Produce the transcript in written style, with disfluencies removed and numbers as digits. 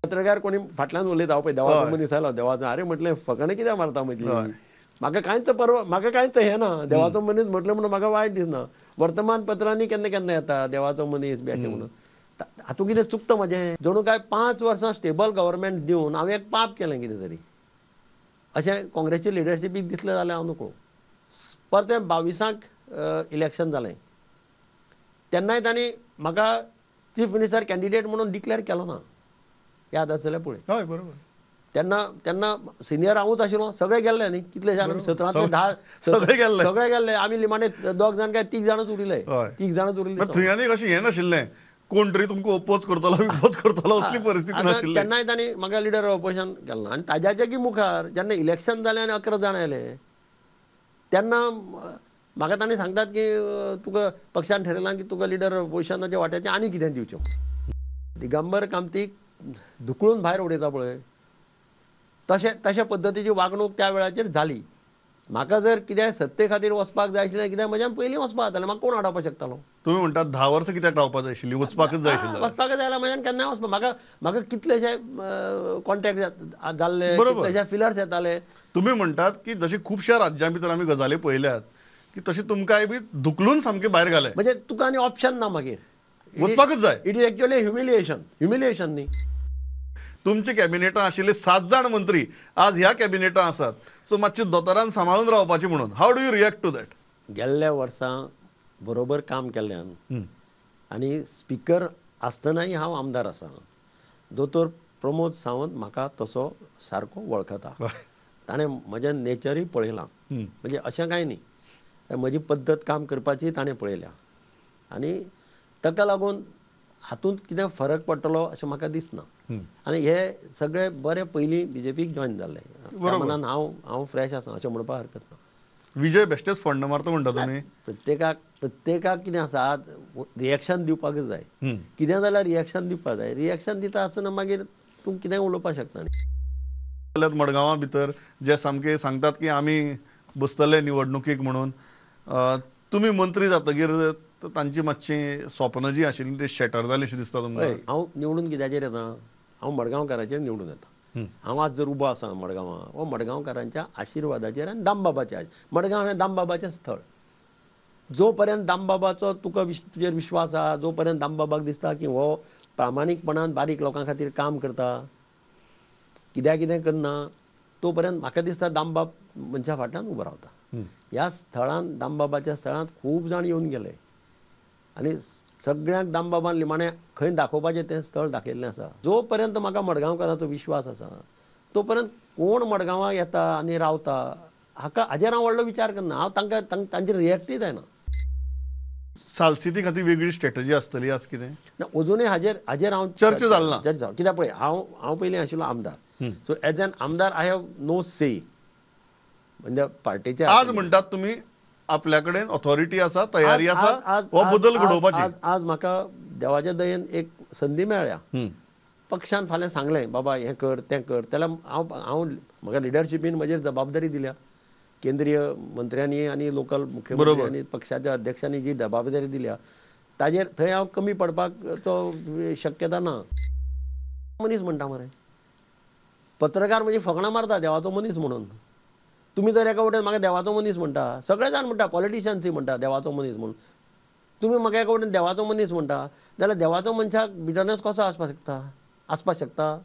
पत्रकार कोणी फाटल्यान उलयता, हांव पळय देवाचो मनीस आयलो देवाचो, अरे म्हटलें फकाणां कित्याक मारता म्हजी, म्हाका कांयच परवा, म्हाका कांयच हें ना, देवाचो मनीस म्हटलें म्हणून म्हाका वायट दिसना. वर्तमानपत्रांनी केन्ना केन्ना येता देवाचो मनीस बी अशें म्हणून, हातूंत कितें चुकता म्हजें? जणू काय 5 वर्सां स्टेबल गव्हर्मेंट दिवन हांवें एक पाप केलें कितें तरी अशें काँग्रेसचे लिडरशिपीक दिसलें जाल्यार हांव नकळो. परतें 22 इलेक्शन जालें तेन्नाय तांणी म्हाका चीफ मिनिस्टर कॅन्डिडेट म्हणून डिक्लेअर केलो ना, याद आसलें पळय. हय बरोबर. तेन्ना तेन्ना सिनियर हांवूच आशिल्लो, सगळे गेल्ले न्ही, कितले जाण 17 10 सगळे गेल्ले, सगळे गेल्ले. आमी निमाणे 2 जाण काय 3 जाणच उरिल्ले, 3 जाणच उरिल्ले. थंय आनी अशें हें नाशिल्लें कोण तरी तुमकां ओपोज करतलो विपोज करतलो असली परिस्थिती नाशिल्ली. तेन्नाय तांणी म्हाका लिडर ऑपोजिशन केलें ना. आनी ताज्याच्या की मुखार जेन्ना इलेक्शन जालें आनी 11 जाण आयले तेन्ना म्हाका तांणी सांगतात की तुका पक्षान ठरयलां की तुका लिडर ऑपोजिशनाच्या वाट्याचें आनी कितें दिवचें. दिगंबर कामतीक धुकळून भायर उडयता पळय तशें तशे पद्दतीची वागणूक त्या वेळाचेर जाली. म्हाका जर कितें सत्ते खातीर वचपाक जाय आशिल्लें कित्याक म्हज्यान पयलीं वचपाक जातालें, म्हाका कोण आडावपाक शकतालो? तुमी म्हणटात 10 वर्सां कित्याक रावपाक जाय आशिल्लीं, वचपाकच जाय आशिल्लें. वचपाकच जाय जाल्यार म्हज्यान केन्नाय वचपाक, म्हाका म्हाका कितलेशे कॉन्टेक्ट जाल्ले, कितलेशे फिलर्स येताले. तुमी म्हणटात की जशें खुबश्या राज्यां भितर आमी गजाली पळयल्यात की तशें तुमकांय बी धुकलून सामकें भायर घालें, म्हणजे तुका आनी ऑप्शन ना मागीर, वचपाकच जाय. It is actually humiliation, humiliation न्ही. तुमच्या कॅबिनेटां आशिल्ले 7 जाण मंत्री आज ह्या कॅबिनेटां आसात, सो मातशे दोतोरान सांबाळून रावपाचें म्हणून how do you react to that? गेल्ल्या वर्सां बरोबर काम केल्ल्यान आनी स्पिकर आसतनाय हांव आमदार आसा, दोतोर प्रमोद सावंत म्हाका तसो सारको वळखता, ताणें म्हजें नेचरूय पळयलां, म्हणजे अशें कांय न्ही, म्हजी पद्दत काम करपाची ताणें पळयल्या आनी ताका लागून हातूंत कितें फरक पडटलो अशें म्हाका दिसना. आनी हे सगळे बरे पयलीं बीजेपीक जॉयन जाल्ले, त्या मनान हांव हांव फ्रेश आसा अशें म्हणपाक हरकत ना. विजय बेश्टेच फंड मारता म्हणटा तुमी? प्रत्येकाक प्रत्येकाक कितें आसा रिएक्शन दिवपाकच जाय, कितें जाल्यार रिएक्शन दिवपाक जाय. रिएक्शन दिता आसतना मागीर तूं कितेंय उलोवपाक शकता न्ही. मडगांवा भितर जे सामके सांगतात की आमी बसतले निवडणुकीक म्हणून, तुमी मंत्री जातकीर तांची मातशी स्वप्न जी आशिल्ली ती शॅटर जाली अशी दिसता तुमकां? हांव निवडून कित्याचेर येता, हांव मडगांवकाराचेर निवडून येता. हांव आज जर उबो आसा मडगांवां, हो मडगांवकारांच्या आशिर्वादाचेर आनी दामबाबाच्या. मडगांव हें दामबाबाचें स्थळ. जो पर्यंत दामबाबाचो तुका तुजेर विश्वास आसा, जो पर्यंत दामबाबाक दिसता की हो प्रामाणीकपणान बारीक लोकां खातीर काम करता, कित्याक कितें करना, तो पर्यंत म्हाका दिसता दामबाब मनशा फाटल्यान उबो रावता. ह्या स्थळान दामबाबाच्या स्थळांत खूब जाण येवन गेले आनी सगळ्यांक दामबाबान निमाणें खंय दाखोवपाचें तें स्थळ दाखयल्लें आसा. जो पर्यंत म्हाका मडगांवकाराचो विश्वास आसा तो पर्यंत कोण मडगांवां येता आनी रावता हाका हाजेर हांव व्हडलो विचार करना, हांव तांकां तांचेर रिएक्टूय जायना. सालसिती खातीर वेगळी स्ट्रेटजी आसतली आज कितें ना अजुनूय हाजेर हाजेर हांव चर्चा जाल ना. चर्चा कित्याक पळय हांव हांव पयलीं आशिल्लो आमदार, सो एज एन आमदार I have no से म्हणजे पार्टीच्या. आज म्हणटात तुमी आपल्या कडेन ऑथॉरिटी आसा, तयारी आसा हो बदल घडोवपाची. आज म्हाका देवाच्या दयेन एक संदी मेळ्ळ्या, पक्षान फाल्यां सांगलें बाबा हें कर तें कर, जाल्यार हांव हांव म्हाका लिडरशिपीन म्हजेर जबाबदारी दिल्या, केंद्रीय मंत्र्यांनी आनी लोकल मुख्यमंत्र्यांनी पक्षाच्या अध्यक्षांनी जी जबाबदारी दिल्या ताजेर थंय हांव कमी पडपाक तो शक्यता ना. मनीस म्हणटा मरे पत्रकार म्हणजे फकणां मारता देवाचो मनीस म्हणून, तुमी जर एका वटेन म्हाका देवाचो मनीस म्हणटा, सगळे जाण म्हणटा, पॉलिटिशियन्सूय म्हणटा देवाचो मनीस म्हणून, तुमी म्हाका एका वटेन देवाचो मनीस म्हणटा जाल्यार देवाचो मनशाक बिटरनेस कसो आसपाक शकता, आसपाक शकता?